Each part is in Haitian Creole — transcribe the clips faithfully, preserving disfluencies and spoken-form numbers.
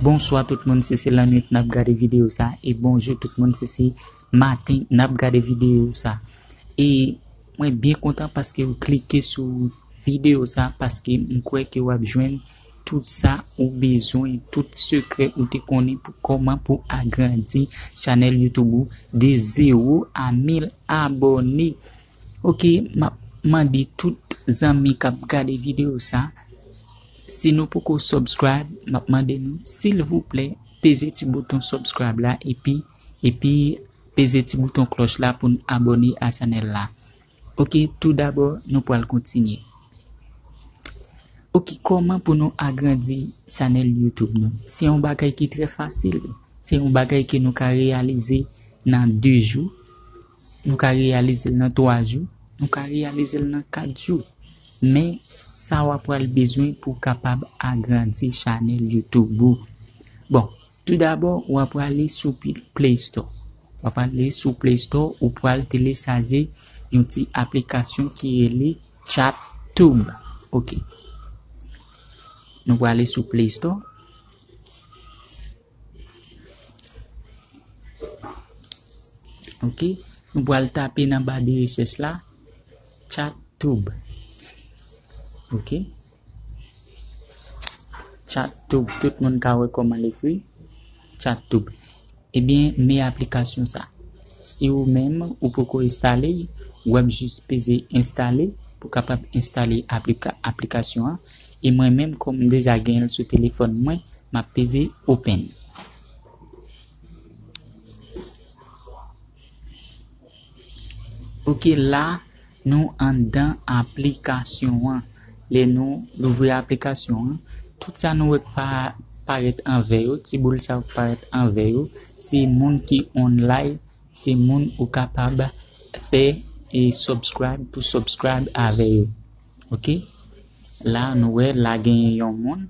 Bonswa tout moun, si se lannwit n ap gade videyo sa, e bonjou tout moun, si se maten n ap gade videyo sa. E mwen byen kontan paske ou klike sou videyo sa, paske m kwè ke w ap jwenn tout sa ou bezwen, tout sekrè ou te konnen pou kòman pou agrandi chanèl YouTube ou de zewo a mil abòne. Ok, m ap mande tout zanmi k ap gade videyo sa, si nou poko subscribe, m ap mande nou, silvouplè, peze ti bouton subscribe la, epi, epi peze ti bouton klòch la pou n abòne a chanèl la. Ok, tou dabò, nou pral kontinye. Ok, kòman pou nou agrandi chanèl YouTube nou? Se yon bagay ki trè fasil. Se yon bagay ke nou ka reyalize nan de jou, nou ka reyalize l nan twa jou, nou ka reyalize l nan kat jou. Men, sa w ap pral bezwen pou w kapab agrandi chanèl YouTube ou. Bon, tou dabò, w ap prale sou Pi-, Play Store. W ap prale sou Play Store, ou pral telechaje yon ti aplikasyon ki rele ChatTube. Ok. Nou prale sou Play Store. Ok. Nou pral tape nan ba de rechèch la, ChatTube. Ok. ChatTube. Tout moun ka wè kòman l ekri. ChatTube. Ebyen, men aplikasyon sa. Si ou menm, ou poko enstale, w ap jis peze enstale pou kapab enstale aplika-, aplikasyon an. E mwen menm, kòm m deja genyen l sou telefòn mwen, m ap peze open. Ok, la, nou anndan aplikasyon an. Lè nou louvri aplikasyon an, tout sa nou wè k pa parèt anvè yo, ti boul sa yo k parèt anvè yo, se moun ki online, se moun ou kapab fè e subscribe pou subscribe avè yo. Ok? La, nou wè, la genyen yon moun,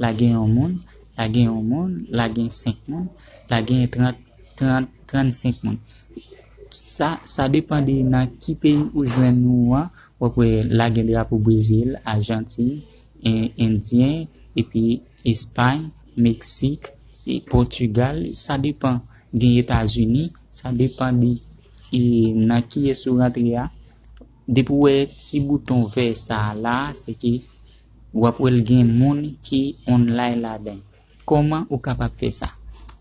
la gen yon moun, la gen yon moun, la gen senk moun, la gen trant, trant, trannsenk moun. Sa, sa depann de nan ki peyi ou jwenn ou an. W ap wè la gen drapo Brezil, Ajantin, En-, Endyen, epi Espay, Meksik, e Pòtigal. Sa depann. Gen Etazini, sa depann de, e, nan kiyès ou rantre a. Depi w wè ti bouton vè sa a la, se ke w ap wè l gen moun ki online ladan. Kòman ou kapab fè sa?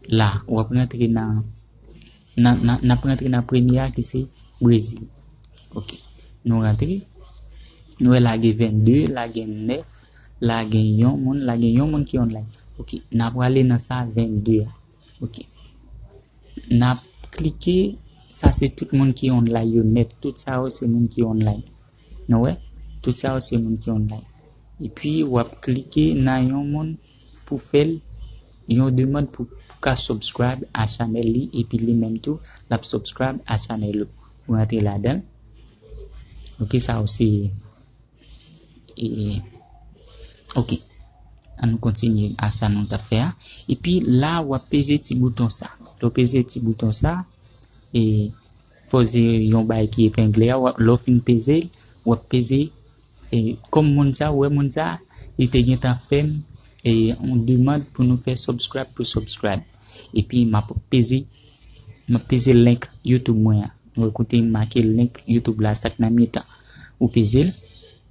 La, w ap rantre nan, nan, nan, n ap rantre nan premye a ki se Brezil. Ok. Nou rantre. Nou wè la gen vennde, la gen nèf, la gen yon moun, la gen yon moun ki online. Ok. N ap prale nan sa vennde a. Ok. N ap klike, sa se tout moun ki online yo nèt. Tout sa yo se moun ki online. Nou wè? Tout sa yo se moun ki online. Epi w ap klike nan yon moun pou fè l yon demann pou, pou ka subscribe a chanèl li, epi li menm tou, l ap subscribe a chanèl ou. Ou rantre ladan l. Ok, sa yo se E, ok. An nou kontinye a sa nou t ap fè a. Epi la, w ap peze ti bouton sa. Lè w peze ti bouton sa, e, fò se yon bagay ki epengle a, w ap, lè w fin peze l, w ap peze, e, kòm moun sa, ou wè moun sa, li te gentan fè m, e, yon demann pou nou fè subscribe pou subscribe. Epi m ap peze, m ap peze link YouTube mwen an. Nou wè kote m make link YouTube la, sa k nan mitan. Ou peze l.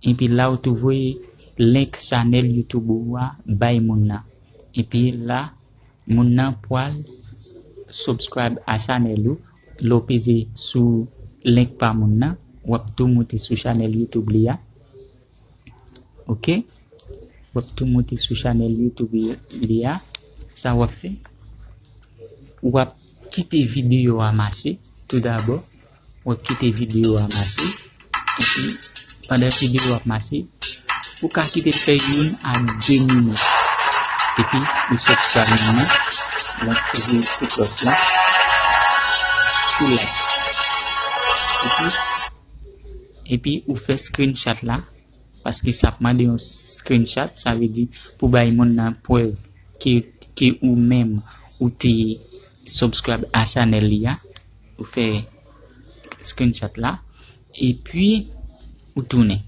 Epi la, ou tou voye link chanèl YouTube ou a bay moun nan. Epi la, moun nan pral subscribe a chanèl ou. Lè w peze sou link pa moun nan, w ap tou moute sou chanèl YouTube li a. Ok? W ap tou moute sou chanèl YouTube li a. Sa w ap fè? W ap kite videyo a mache tou dabò. W ap kite videyo a mache. Epi, pandan videyo a ap mache, ou ka kite l fè youn a de minit. Epi, ou sot chanèl nan, w ap peze sou klòch la, sou like. Epi, epi ou fè screenshot la, paske sa ap mande yon screenshot, sa vle di pou bay moun nan prèv ke, ke ou menm ou te subscribe a chanèl li a, ou fè screenshot la, epi ou tounen.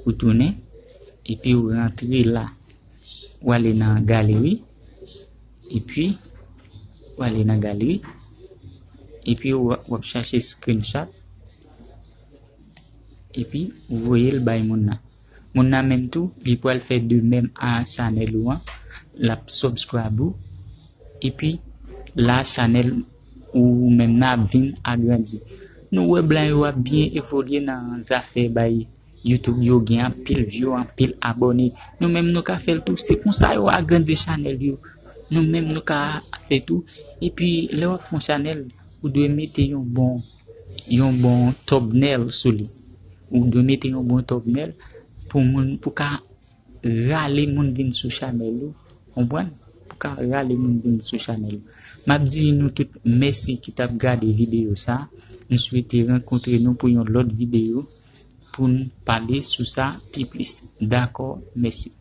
Ou tounen, epi ou rantre la. w ale nan galeri, epi w ale nan galeri, epi w w ap chache screenshot, epi w voye l bay moun nan. Moun nan menm tou, li pral fè de menm a chanèl ou an, l ap subscribe ou, epi la chanèl ou menm nan ap vin agrandi. Nou wè blan yo ap byen evolye nan zafè bay YouTube yo, gen anpil view, anpil abòne. Nou menm nou ka fè l tou. Se konsa yo agrandi chanèl yo. Nou menm nou ka fè tou. Epi lè w ap fè yon chanèl, ou dwe mete yon bon yon bon thumbnail sou li. Ou dwe mete yon bon thumbnail pou moun pou ka rale moun vin sou chanèl ou. Konprann? Pou ka rale moun vin sou chanèl ou. M ap di nou tout mèsi ki t ap gade videyo sa. M swete rankontre nou pou yon lòt videyo pou n pale sou sa pi plis. Dakò, mèsi.